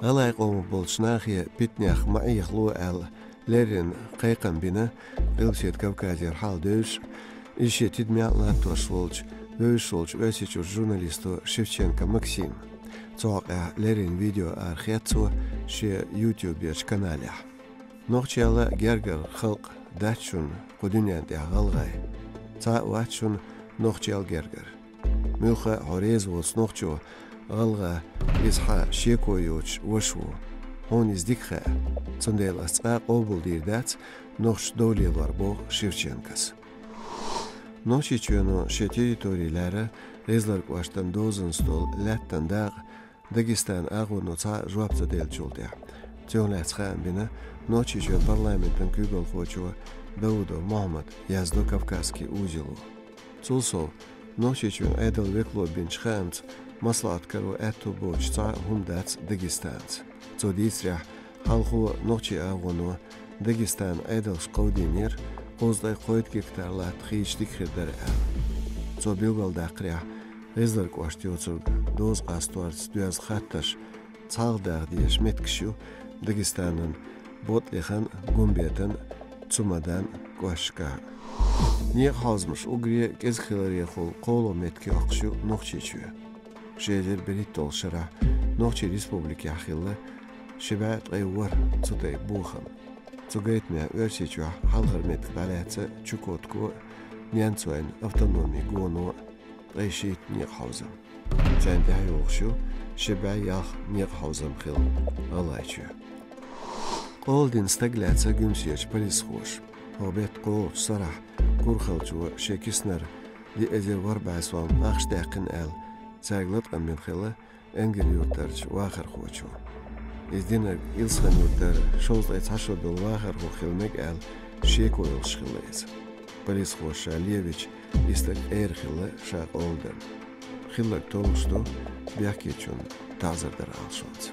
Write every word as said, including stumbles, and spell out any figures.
ГӀалгӀай къомах болчу нахе питанех ма Ӏехало аьлла, леррина кхайкхам бина Къилбаседа Кавказера хьал девзаш, иза шен тидамехь латтош волчу, вевзаш волчу Оьрсийчуьра журналисто Шевченко Максима. Цу хьокъехь леррина видео арахецна цо шен YouTube-ерчу каналехь. Нохчалла гергара халкъ дац шуна кху дуьнен тӀехь гӀалгӀай. Цхьа а вац шуна нохчалла гергара. Муьлхха а хьо реза воцу нохчо, гӀалгӀа, иза хьан шеко йоцуш ваша ву. Хьуна иза дика хаьа. Цундела ас цкъа а къобалдийр дац нохчаша дов лелор, боху Шевченкос. Нохчийчоьно шен территори лаьрра ГӀезалара кӀоштан дозанца долу лаьттан дакъа Дагестанан агӀоно цхьа а жоп ца деллачул тӀаьхьа. Цунах лаьцна хаам бина Нохчийчоьнан парламентан куьйгалхочо Даудов Мухьаммада, яздо «Кавказский узел». Цул сов, Нохчийчоьнан Ӏедалан векало бинчу хаамца, маслаӀат каро аьтто боцуш цхьа а хӀума дац Дагестанца. Цо дийцарехь, хьалхо нохчийн агӀоно Дагестанан Ӏедалша кховдийнера кхузткъе кхойтта гектар латта хийча дика хир дара аьлла. Цо билгалдаккхарехь, ГӀезалара кӀошта йоцург доза къасторца доьзна хаттарш цхьалха даха дезаш меттигаш ю Дагестанан Ботлихана, Гумбетана, Цумадана кӀошташкахь. Некъан хьовзамаш уггаре кӀезиг хиларехула кхоалгӀа меттиг йоккхуш ю Нохчийчоь. Ши эзар берхӀитталгӀачу шарахь Нохчийн Республикехь хилла ши бӀе ткъе ворхӀ цу тайпа бохам. Цу гайтамехь Оьрсийчохь хьалхара меттиг дӀалаьцна Чукотко а, Ненцойн автономин гоно а, ткъе шийтта некъан хьовзам. Царна тӀаьхьа йогӀуш ю ши бӀе ялх некъан хьовзам хилла ГӀалгӀайчоь. Къола дина стаг лаьцна Гуьмсерчу полисхоша. ХӀокху беттан кхоалгӀачу сарахь Курхалчо шен киснара диъ эзар ворхӀ бӀе сом ахча даьккхина аьлла, цаьрга латкъам бина хилла Энгар-Юьртарчу вахархочо. Иза динарг Илсхан-Юьртара шовзткъе цхьа шо долу вахархо хила мега аьлла, шеко йолуш хилла иза. Полисхоша ша левича, и стаг эр хилла ша къола дарна. Хилларг толлуш ду, бехкечунна таӀзар дар алашонца.